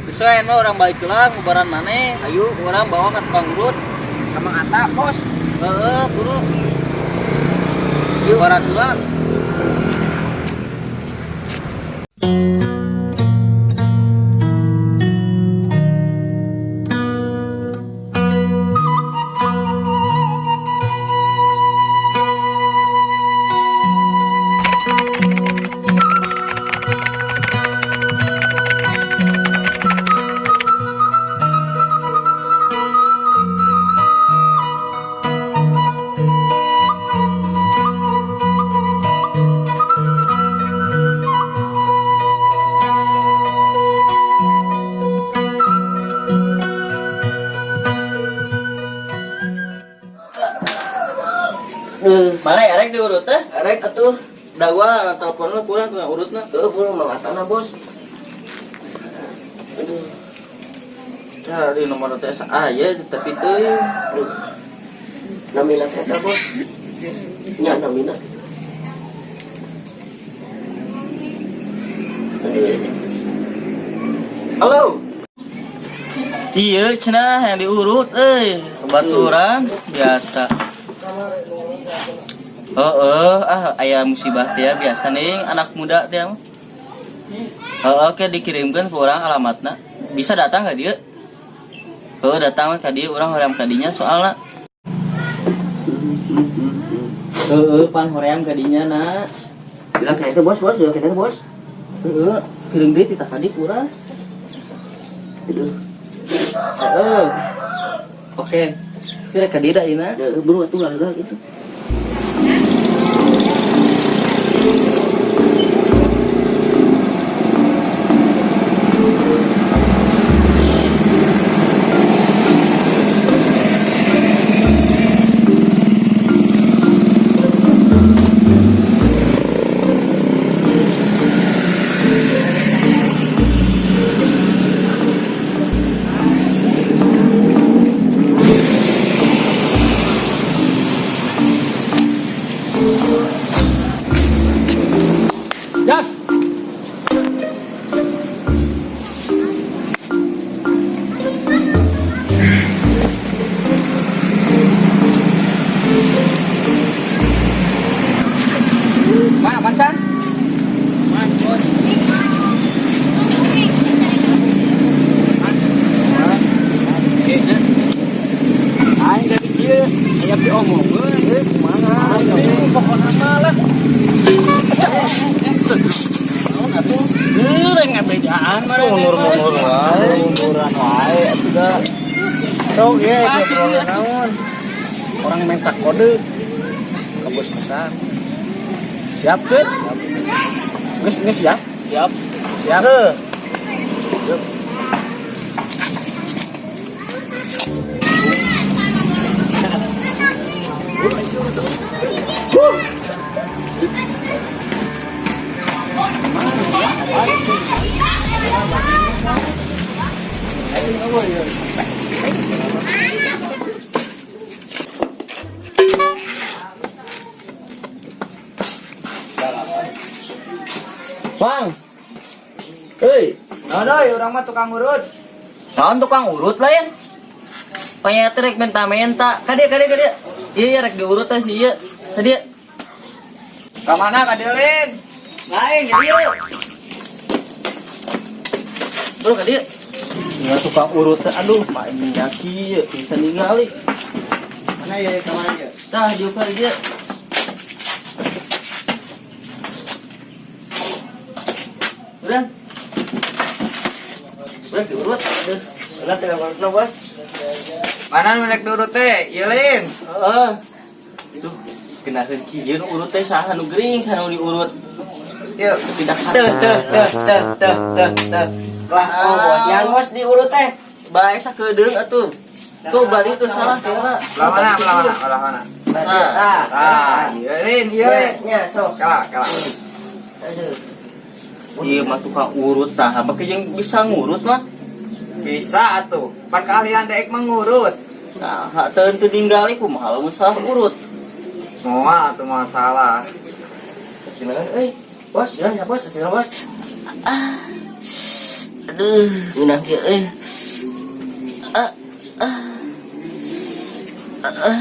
Sesuai mah urang balik heula ngubaran maneh. Ayo urang bawa ka tukang urut. Ka Mang Ata, Bos. Heeh, buru. Ngubaran heula. Mana erek diurut teh? Erek atuh. Da gua telepon lu kurang tukang urutna. Heuh, buru Mang Atana, Bos. Aduh. Cari nomor teh aya tapi teuing. Aduh. Namina teh eta, Bos. Nya namina. Aduh. Halo. Iya, cenah yang diurut euy. Baturan biasa. Heeh, ah aya musibah teh biasa nih anak muda teh mah. Heeh, oke dikirimkan ke orang alamatna. Bisa datang ka dieu? Heeh, datang ka dieu urang hoream ka dinya soalna. Heeh, pan hoream ka dinya na. Bilang kayak itu, Bos, Bos, bilang kayak itu, Bos. Heeh, kirim deui titah ka dieu urang. Aduh. Heeh. Oke. Sira ka dieu da ieu na. Aduh, buru atuh lah gitu. Jas. Mana mancan? Man, bos. Aing dari dieu aya diomongkeun euy kumaha? Pokokna mah lah. Naon atuh? Heuh, ngabejaan Mundur-mundur wae, munduran wae atuh da. Sok ye, naon? Orang minta kode ke bos besar. Siap ke? Geus geus siap? Siap. Siap. Heuh. Bang. Hei, Aduh, orang mah tukang urut. naon tukang urut lain? Panyata rek menta-menta. Ka dieu, ka dieu, ka dieu. Iya, iya rek diurut teh si ieu. Sadia. Ka mana ka dieu, Lin? Lain ka dieu. Bro, ka dieu. Ya tukang urut teh aduh, Pak ini ieu bisa ningali. Mana ya, ka mana ya? Tah, dieu ka dieu. Udah. Udah diurut. Aduh, udah tinggal urutna, Bos. Mana nu rek diurut teh? Ieu, Lin. Heeh. Tuh, kenakeun kieu nu urut teh saha nu gering, saha nu diurut. Yuk. Tidak Teh teh teh teh teh teh teh. Lah, oh bos, yang bos diurut teh. Bae sakedeung atuh. Tuh bari tuh salah kira. Belah mana, belah mana, belah mana? Nah, Ah, iya Lin, iya Lin. nya sok. Kalah, kalah. Aduh. Iya mah tukang urut tah, make jeung bisa ngurut mah. Bisa atuh. Pan keahlian deek mengurut. Nah, hak teu teu ninggali kumaha lamun salah urut. Moal atuh masalah. Gimana euy? Bos, jalan ya bos, jalan bos. Aduh, ngeunah kieu euy. Ah, ah. Ah, ah.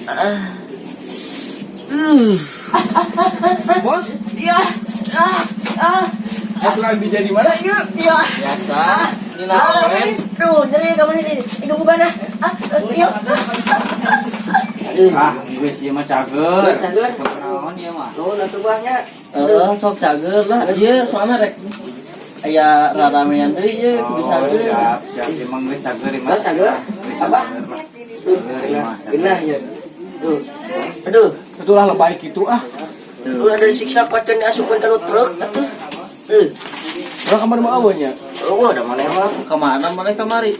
Ah. Bos, Iya. Ah, ah. aku lagi jadi mana ieu? Iya. Biasa. Dina Ah, keren. Duh, nyeri kamu ini. Ieu bukan ah. Ah, iya. Aduh. Ah, geus ieu mah cager. Cager. Naon ieu mah? Nuhun atuh bah nya. Eh, sok cager lah. Iya, soalnya rek aya raramean deui ieu kudu Oh, cager. siap, siap. Emang geus cager ieu mah. Geus cager? Geus Apa? cager lah. Cager ieu mah. Genah ya. Tuh. Aduh, Itulah lebay gitu ah. ulah dari siksa pacan asupkeun kana truk atuh. Urang kamari mah eueuh nya. Oh, udah mana emang? Kemana mana kamari?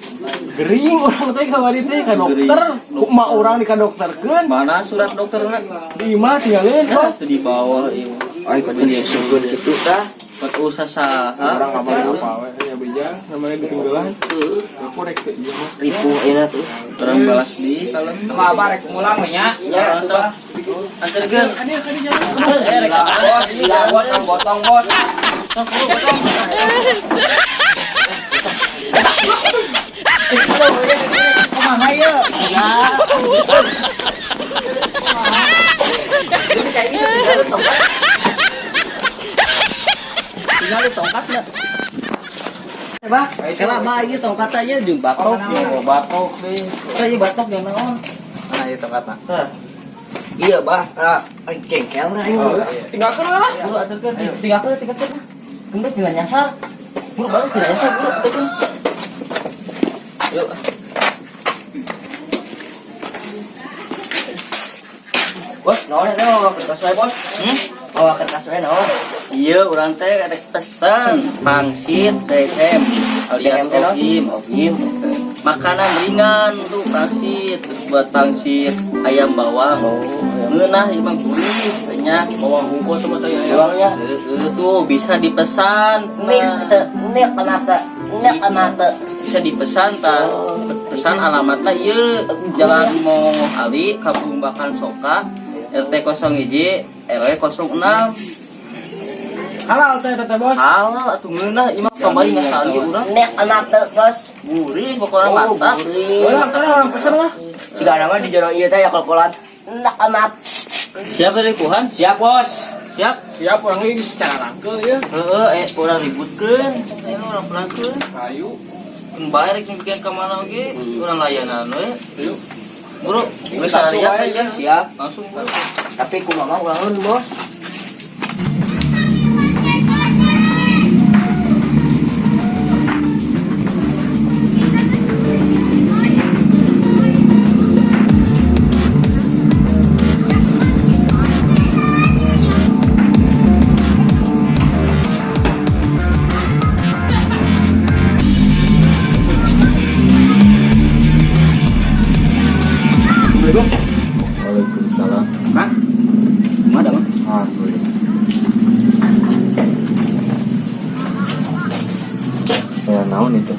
Gering urang teh kamari teh ka dokter. Kumaha urang di ka dokterkeun? Mana surat dokterna? Di imah tinggalin, Nah, Bos. itu di bawah ieu. Ay, kudu disungkeun kitu tah. Pat usah saha. Urang kamari apa we ya beja namanya ditinggalan. Tuh, Aku rek teu ieu mah. ripuh ayeuna tuh. Orang balas di kalem. Teu abah rek mulang we nya. Ya, tuh bah. Anterkeun. Eh, rek Bos, iya bos, tong botong bos. Kumaha ieu? Tinggal di tongkat nya. Bah, kela mah ieu tongkat aja jeung batok. Oh, batok deui. Tah ieu batok jeung naon? Mana ieu tongkatna? Tah, Iya, bah. Ah, aing jengkel mah aing. Oh, iya. Tinggalkeun we lah. buru aturkeun. Tinggalkeun, tinggalkeun. Kemudian tinggal nyasar. Buru baru tinggal nyasar, buru aturkeun. Yuk. Bos, naon eta bawa kertas wae, Bos? Hmm? Bawa kertas wae naon? Iya, urang teh rek pesen pangsit DM alias DM teh naon? Ohim. Ohim. Makanan ringan tuh pangsit, terus buat pangsit ayam bawang. Oh, ayam. Ngeunah ieu mah gurih teh. Bawang hungkul sama teh ayam. Bawangnya. Heeh, tuh bisa dipesan. Nih, Nah, nih kamata, nih kamata. bisa dipesan ta. Oh. Pesan alamatnya ieu Jalan Mo Ali, Kampung Bakan Soka, RT 01 RW 06. Halal teh teh bos. Halal atuh ngeunah ieu mah kamari ngasal ge urang. Nih kamata, Bos. Gurih pokoknya Oh, mantap. gurih. Urang teh urang pesen lah. Jika nama di jero ieu teh ya kol-kolan. Nek kamat. Siap dari Kuhan? Siap, Bos. Siap. Siap urang ge secara rangkeul ya. Heeh, urang ributkeun. Ayo urang perangkeun. Kayu. Keun bae rek nyebutkeun ka mana oge, urang layanan we. Ayo. Bro, geus sariat aja. Siap. Langsung bro. Tapi kumaha ulangan, Bos? Assalamualaikum. Waalaikumsalam. Kang. Kumaha mah? Alhamdulillah. Saya naon itu?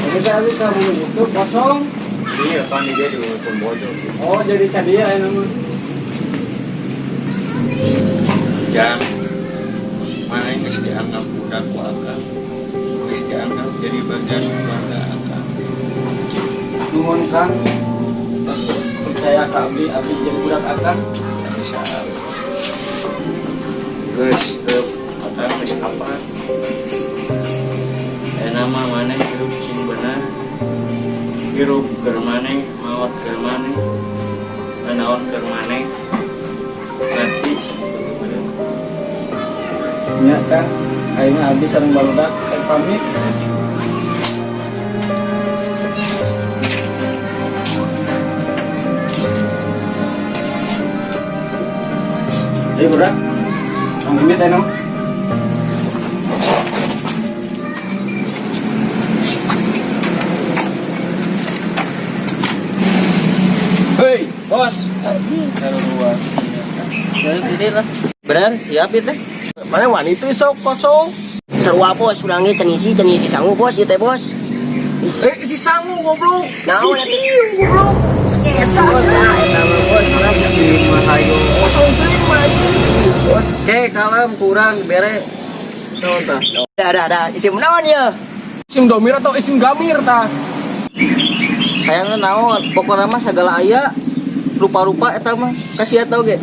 Ini teh habis kamu itu kosong. Iya, kan dia di pun bodoh. Oh, jadi tadi ya ini mah. Yang mana yang geus dianggap budak ku akang. Geus dianggap jadi bagian keluarga akang. Nuhun Kang. Tos percaya ka abdi, abdi jadi budak akang. Bisa. Geus eup, akang geus apa? Nama maneh hirup cing bener. Hirup keur maneh, maot keur maneh. Naon keur maneh. Ngerti sakitu. Nya Kang, ayeuna abdi sareng barudak rek pamit. Ayo budak. Ang ini teh no. Hei, bos. Jadi lah. Benar, siap ieu teh. Mana wanita sok kosong? Sarua bos, urang ge can ngisi sangu bos, ieu teh bos. Eh, si sangu goblok. Naon Isi goblok. Yes, bos. Nah, eta mah bos, urang Kosong teuing mah anjing. Bos. Oke, kalem kurang bere. Naon tah? Dah dah dah, isim naon ye? Isim domir atau isim gamir tah? Hayangna naon? Pokona mah sagala aya. Rupa-rupa eta mah kasih tau ge.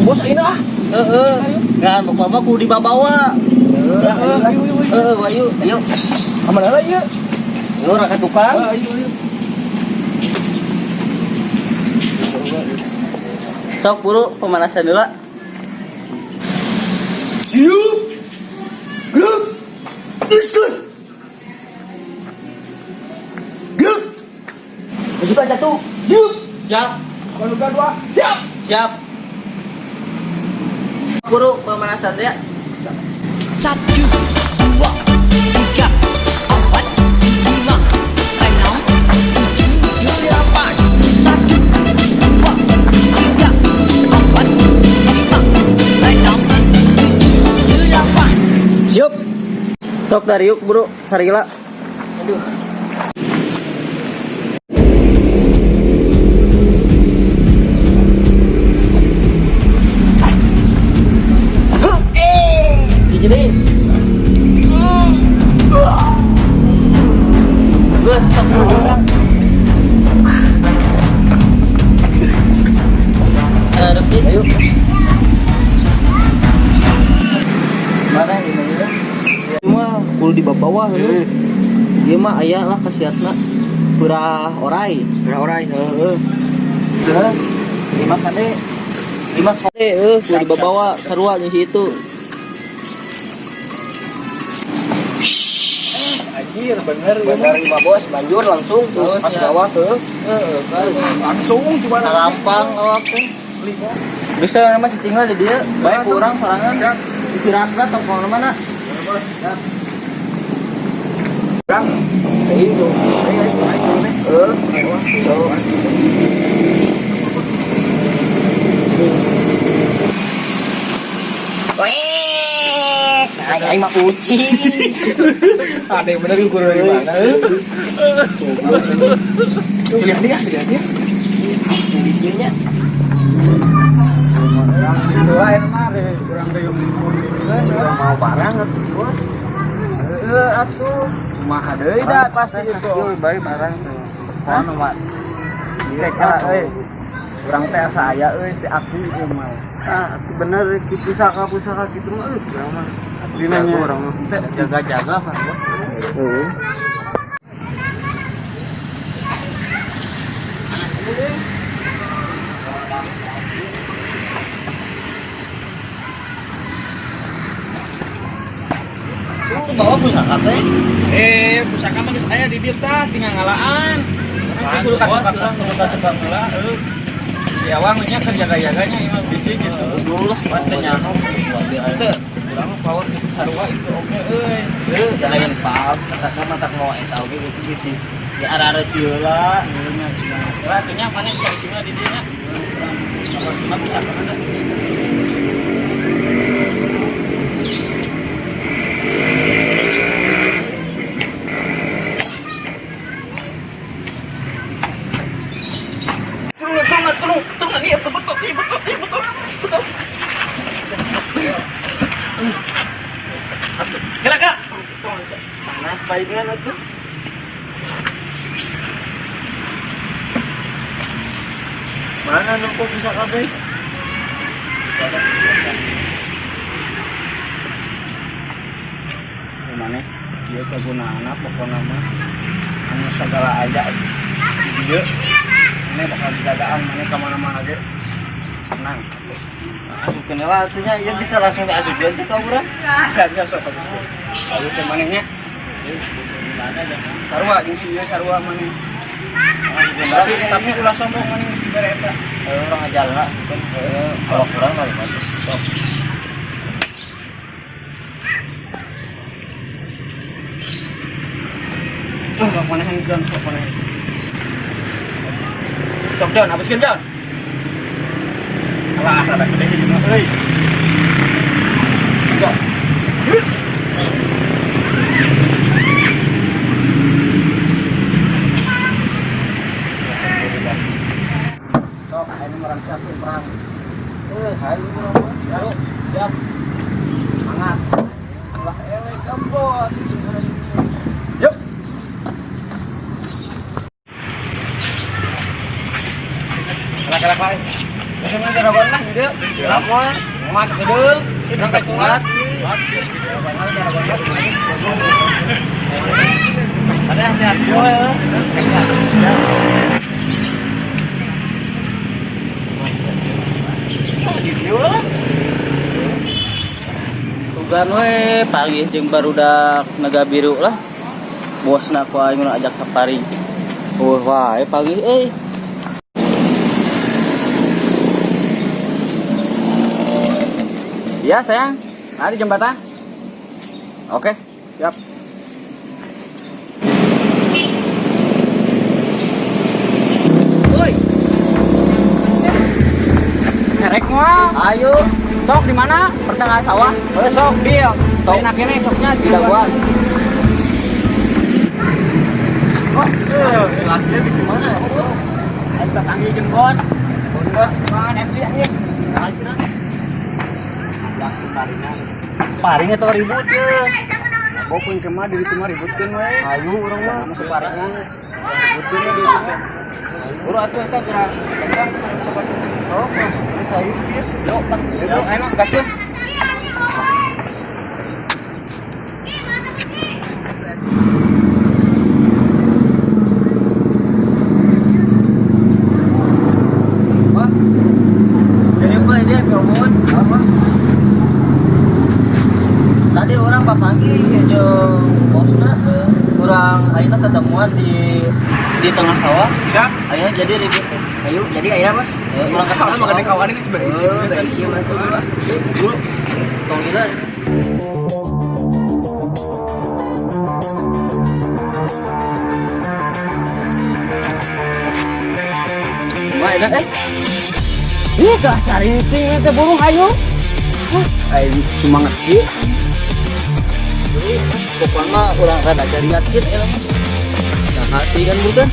Bos ayeuna ah. Heeh. Ngan pokona mah kudu dibabawa. Heeh, ayo ayo. Heeh, Bayu. Ayo. Aman lah ieu. Yo raka tukang. Ayo ayo. Sok buru pemanasan dulu. Siup. Grup. Diskun. Grup. Juga satu. Siup. Siap. Manuga dua. Siap. Siap. Buru pemanasan ya. 1, 2, 3, 4, 5, 6, 7, 8. 1, 2, 3, 4, 5, 6, 7, 8. Siap. Sok dariuk bro, sarila. Aduh. Hiji deui. Geus sok buru dah. Ada ayo. Mana ini ya? Mah kudu di bawah heuh. Ieu mah aya lah khasiatna. Purah orai. Purah orai. Heeh. Terus lima kade lima sore heuh kudu dibawa sarua jeung si itu. Anjir bener ya. Bener lima bos, banjur langsung tuh Oh, pas siap. bawah tuh. Heeh, kan. Langsung cuma Lampang awak teh. Bisa nama cicing lah di dia, baik kurang sorangan. Istirahatna tong mana? Kang, teuing tuh. Ayo ayo ayo. Heeh. Weh, nah, aing mah kucing. Ada yang bener ukur dari mana? Lihat dia, lihat dia. Di sini. Kurang mau barang atuh, Bos. Heeh atuh. Kumaha deui da pasti itu. Baik barang tuh. Kono mah. TK euy. Urang teh asa aya euy teh aki ieu mah. Ah, atuh bener ki pusaka-pusaka kitu mah euy urang mah. Aslina nya urang mah. Jaga-jaga mah, Bos. Heeh. Bawa pusaka teh. Pusaka mah geus aya di dieu tah tinggal ngalaan. Kudu ka tukang, kudu ka tukang heula heuh. Di awang nya keur jaga-jaganya ieu mah bisi gitu. Dulu lah, Pan teh nyaho. Teu, urang mah power gitu sarua itu oke euy. Heuh, jangan paham, kata mah tak mau eta oge gitu bisi. Di arah-arah sieu lah. Nya cuma. Lah atuh nya mana bisa cuma di dieu nya. Urang pusaka mah teh. Panas baiknya atuh. Mana nempo pusaka teh? Mana? Dia kegunaanna pokona mah anu sagala aja di dieu. Mana bakal dijagaan mana ka mana-mana ge. Tenang. Asupkeun lah atuh nya, ieu bisa langsung diasupkeun teh ka urang. Bisa bisa sok bagus. Lalu teh manehnya sarua jeung si ieu sarua maneh. Tapi ulah sombong maneh geus dibere eta. Urang ngajalan kan kalau kurang kali mah. Sok. Sok manehan geun sok manehan. Sok Don, habiskeun Don. Alah, rada gede ieu mah euy. Sok Don. Sok, ayeuna urang siapkeun perang. Hayu urang mah. Siap. Siap. Daragon lah dieu. Ramon, mas geudeung, sampai kuat. Ada sehat ya. Tugan we pagi jeung barudak naga biru lah. Bosna ku aing nu ajak safari. Oh wae pagi euy. Iya sayang, ada di jembatan. Oke, siap. Woi, Erek moal. ayo Sok di mana? Pertengahan sawah. Oh, sok deal. Sok. Enak ini soknya Di daguan. Oh, di mana? Ayo panggil jeung bos. Bos, mana MC anjing? Sparing atau ribut ya? Bopun kemah diri cuma ributkeun we. Ayo urang mah. Sama sparingan. Ributkeun we di ditu. Buru atuh eta gerak. Oh, geus ayo cir. Yuk, yuk, ayo gaskeun. Bos. Jadi apa ini ngomong? Apa? Tadi urang papanggih jeung bosna, urang ayeuna ketemuan di tengah sawah. Siap. Ayeuna jadi ribut teh. Ayo, jadi ayeuna mah. Urang ke tengah Sama sawah. gede kawan ini berisi. Oh, berisi mah tuh. Dulu. Tong lila. Mah enak eh. Ih, gak cari cing teh burung ayo. Ayo semangat ieu. Pokoknya mah urang rada jariatkeun eta mah. Nah, hati kan bukan?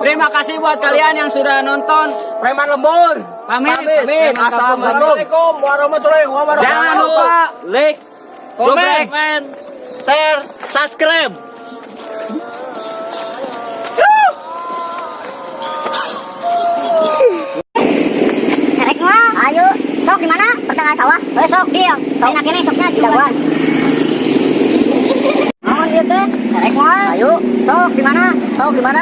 Terima kasih buat kalian yang sudah nonton. Preman lembur. Pamit. Pamit. Assalamualaikum warahmatullahi wabarakatuh. Jangan lupa Like, Komen, share, subscribe. Erek mah. Ayo, sok di mana? Pertengahan sawah. Eh, sok deal. Enak ini soknya di daguan. Naon ieu teh? Erek mah. Ayo, sok di mana? Sok di mana?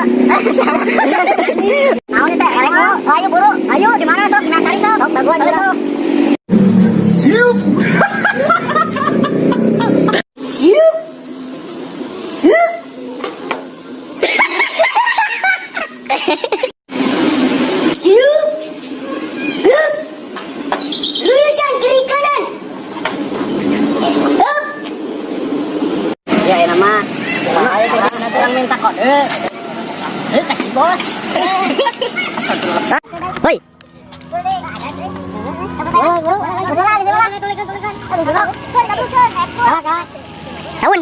Naon ieu teh? Erek mah. Ayo buru. Ayo di mana sok? Di Nasari sok. Sok daguan sok. Siup. Siup. Hup. Siup. Hup. Lulusan kiri kanan. Hup. Ya enak mah. Orang minta kode. Eh, kasih bos. Hoi. Tahun.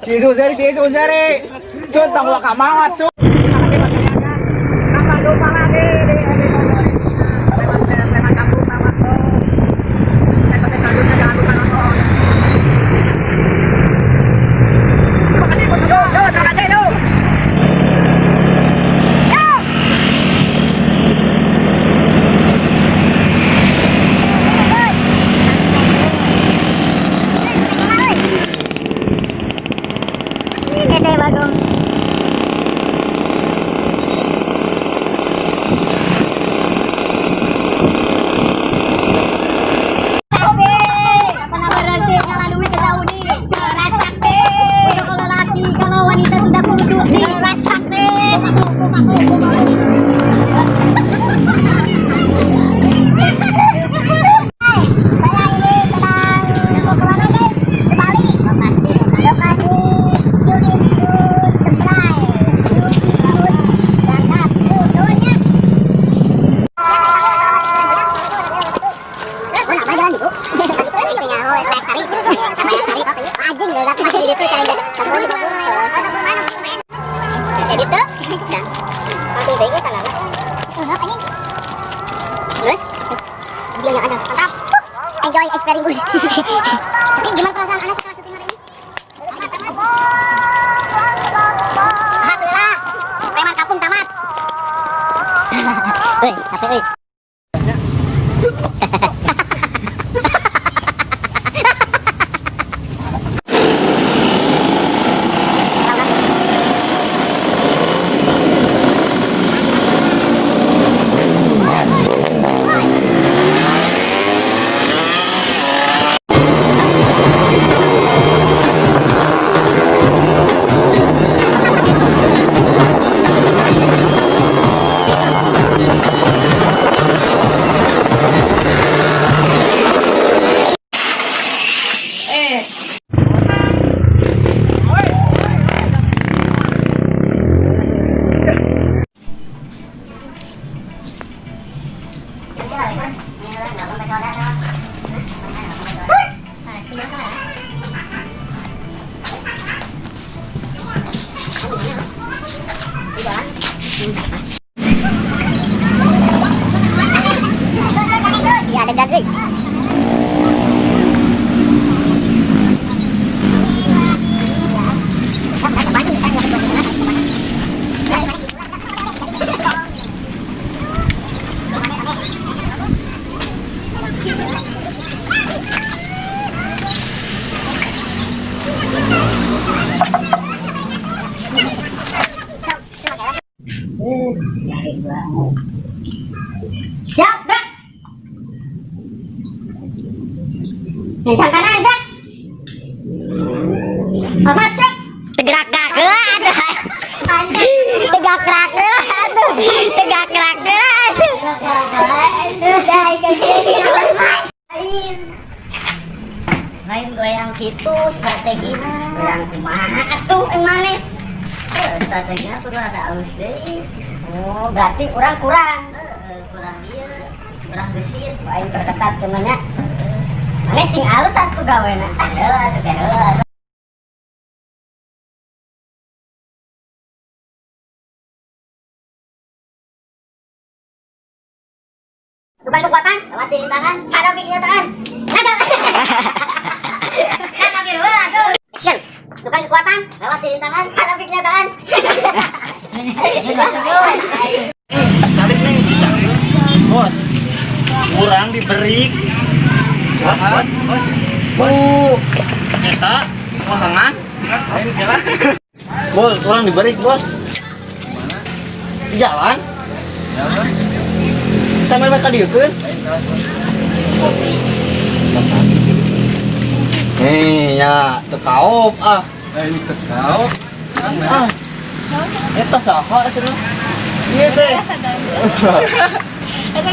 Si Suzeri, si Suzeri. Cun, tong lo kamangat, Cun. Sampai jumpa lagi di episode preman kampung tamat. Episode selanjutnya jangan lupa nonton. Terima kasih buat yo, yo, terima kasih yo. Agak ribut. Tapi gimana perasaan Anda setelah syuting hari ini? Alhamdulillah, preman kampung tamat. Woi, capek euy. Ya, deg-deg euy. Siap, gerak. Kencang kanan, gerak. Hormat, gerak. Tegak gerak aduh. Tegak gerak aduh. Tegak gerak aduh. Lain. Lain goyang gitu strategina. Goyang kumaha atuh emang nih? Strateginya kudu ada alus deui. Oh, berarti kurang kurang. Kurang ieu, kurang gesit. Aing perketat cenah. Maneh cing alus atuh gawena. Heula atuh teh heula. Bukan kekuatan, lewat di tangan, hadapi kenyataan. Hadapi heula tuh. Action. Bukan kekuatan, lewat di tangan, hadapi kenyataan. Cari neng, cari. Bos, kurang diberi. Bos, bos, bos. Bu, eta, wahangan. Bos, kurang diberi, bos. Di jalan. Sampai mereka dieukeun. Nih, ya, teu kaop ah. Ayo tekau. Ah. Eta saha cenah? Ieu teh. Eta